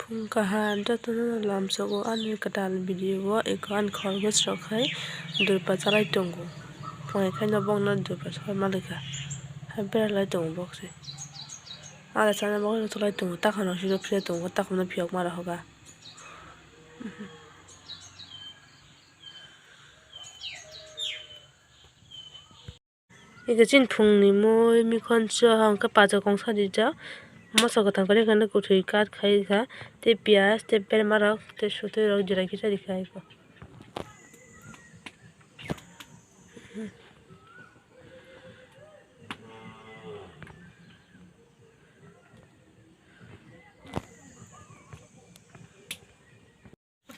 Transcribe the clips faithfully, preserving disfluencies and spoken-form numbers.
Phung kaham jotono lamsogo ani kwtal video o, eko ani khoroknwi srok hai durpa chalai tongo. Phunai khaino bongno durpa chalai malikha, hai beralai tongo bokse. Ada chana bagwi rwchulai tongo, takhano siro philai tongo, takhano phiyokma rohoga. Ego chini phungni mui mikhonchwng hwnkhe pacha kongsa rijak. Moso kwthang kwrwi khe kwthwi kat khai kha. Tei piyaj tei bermarok tei sotwi rok jora kisa rikha eko.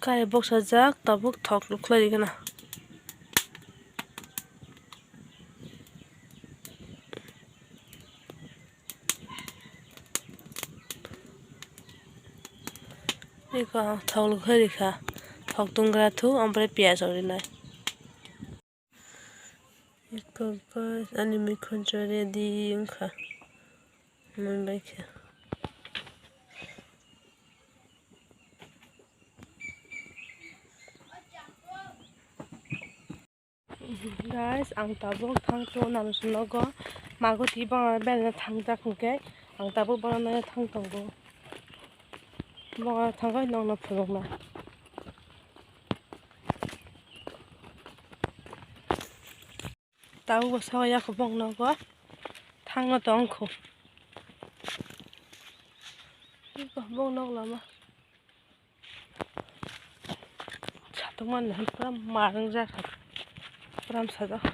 Kari boksajak tabuk thok lukhlai rikhe na. Eko ang thok lukhlai rikha, thok tungra thu, ompore piyaj rok rinai. Eko guys, ani mikhonchwng ready wngkha. Mui bai khe. Guys, ang tabuk thang tongo nang nogo. Mago twi bangla belaina thangjak hwnkhe ang tabuk bangla thang tongo. Bangla thangwi nokno phunukna. Tabuk bo sawi yakho bong nogo thangno tongkho. Bong nok lama. Satung mani pura mar wngjak, pura sajak.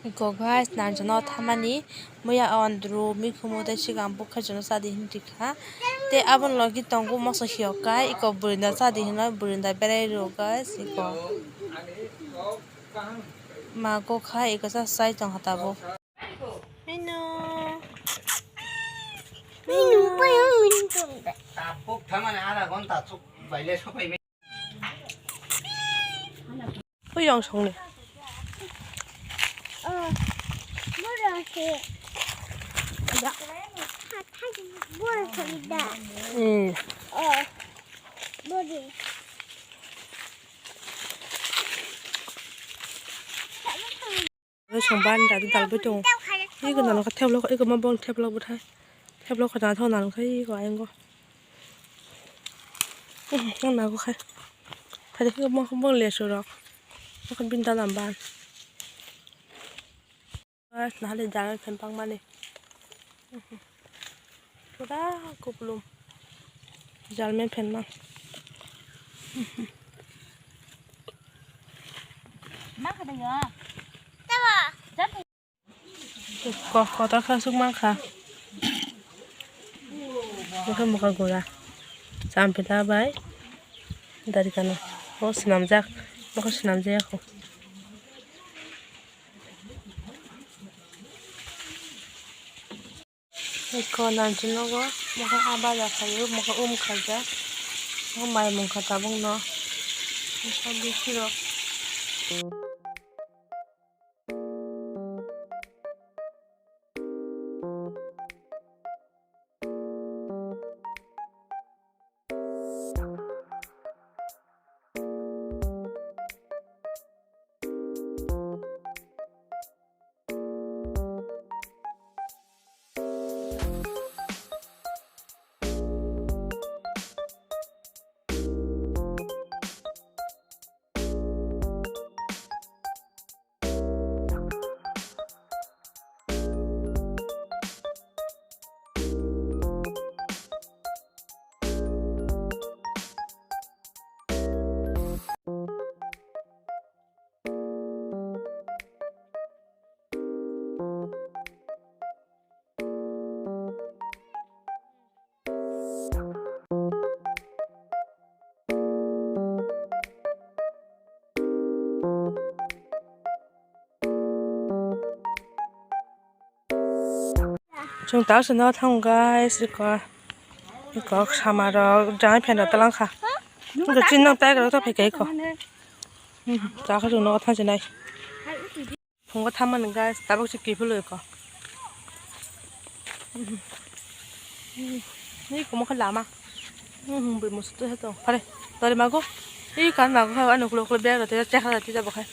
Eko guys, nang jono thamani muya andru mikhumu tei sigang bukha jono chadi hinwi rikha. Tei aboni logi tongo moso hiyokai, eko burinda chadi hinwi burinda berai rwo guys, eko. Ma kokha eko cha chai tongkha tabuk. Minu. Minu, payo minu tongda. Tabuk thamani ada gonta chuk baile sopai. Oi, yang song ni. Oh, bora se. Ya. Bora se da. Hmm. Oh, bora. Oro song bani dal dal bai tongo. Ego nang khe theblok, ego ma bong theblok bwthai. Theblok khe nang thok nang khe ego ayang go. Ang nago khai. Khai khe ma bong lesu rok. Bini dal am ban. Nahale jaga khe bang mani. Pura kupulung. Jalmen phen ma. Ko-, kotor kha suk mankha. Mokhe mokha gura. Champila bai. Dari kano. O swnamjak. Mokhe swnamjak. Eko nangching nogo mokhe aa baja khaio, mokhe um khaijak, mokhe mai mungkha tabukno, mokhe bisiro. Chwng ta se no thang guys, iko iko sama rok jang phen rok talang kha. Iko chin nang tai rok ta phai kai ko. Hmm, ta kha chwng no thang se nai. Phungo thammani guys, tabuk se kiphilwi ko. Ni komo khe lama. Hmm, bui musu tu heto. Pare, tori mago. Ih, kan mago khe, ano kulo kulo bag rok tei chekha rok tei jabo khe.